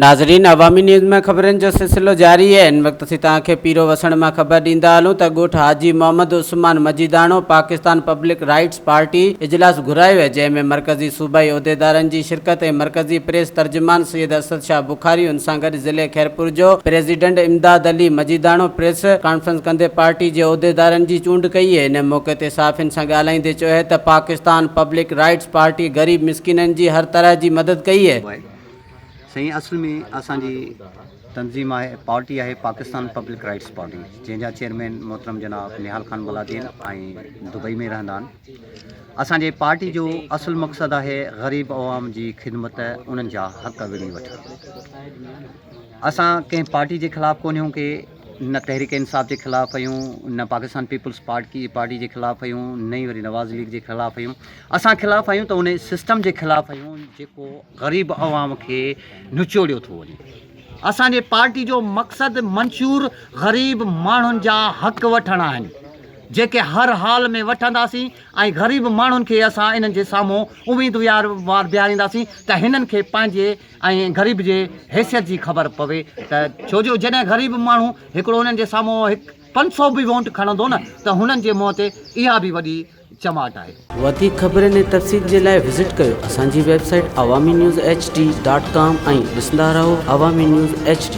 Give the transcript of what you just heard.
ناظرين عوامي نيوز ۾ خبرن جو سلسلو جاري آهي هن وقت اسين توهان کي پيرو وسڻ مان خبر ڏيندا هلون ته ڳوٺ Haji Muhammad Usman Majidano Pakistan public rights party اجلاس گهرايو آهي جنهن ۾ مرڪزي صوبائي عهديدارن جي شرڪت ۽ مرڪزي پريس ترجمان سيد اسد شاهه بخاري ان سان گڏ ضلعي خيرپور جو president Imdad Ali Majidano press conference ڪندي پارٽي جي عهديدارن جي چونڊ ڪئي آهي ان موقعي تي صحافين سان ڳالهائيندي چيو آهي ته پاڪستان پبلڪ رائٽس پارٽي غريب مسڪينن جي هر طرح جي مدد ڪئي آهي. سائين اصل ۾ اسان جي تنظيم آهي پارٽي آهي پاڪستان پبلڪ رائٽس پارٽي جنهن جا چيئرمين محترم جناب نهال خان بلادين ۽ دبئي ۾ رهندا آهن اسان جي پارٽي جو اصل مقصد آهي غريب عوام جي خدمت انهن جا حق وڙهي وٺڻ اسان ڪنهن پارٽي جي خلاف ڪونهيون ڪي نه تحريڪ انصاف جي خلاف آهيون نه پاڪستان پيپلز پارٽي پارٽي جي خلاف آهيون نه ئي وري نواز ليگ جي خلاف آهيون اسان خلاف آهيون ته ان سسٽم جي خلاف آهيون جيڪو غريب عوام کي نچوڙيو ٿو وڃي. اسان جي پارٽي جو مقصد منشور غريب ماڻهن جا حق وٺڻ آهن جيڪي هر حال ۾ وٺنداسين ۽ غريب ماڻهن کي اسان انهن جي سامهون اميدوار بيهارينداسين ته هنن کي پنهنجي ۽ غريب جي حيثيت جي خبر پوي ته ڇو جو جڏهن غريب ماڻهو هڪڙو انهن جي سامهون هڪ 500 به وونٽ کڻندو نه ته هنن جي منهن تي اها به وڏي چماٽ آهي. وڌيڪ خبرن ۽ تفصيل جي لاء وزٽ ڪيو اسان جي website Awami news H D dot com ۽ ڏسندا رهو عوامي نيوز ايڇ ڊي.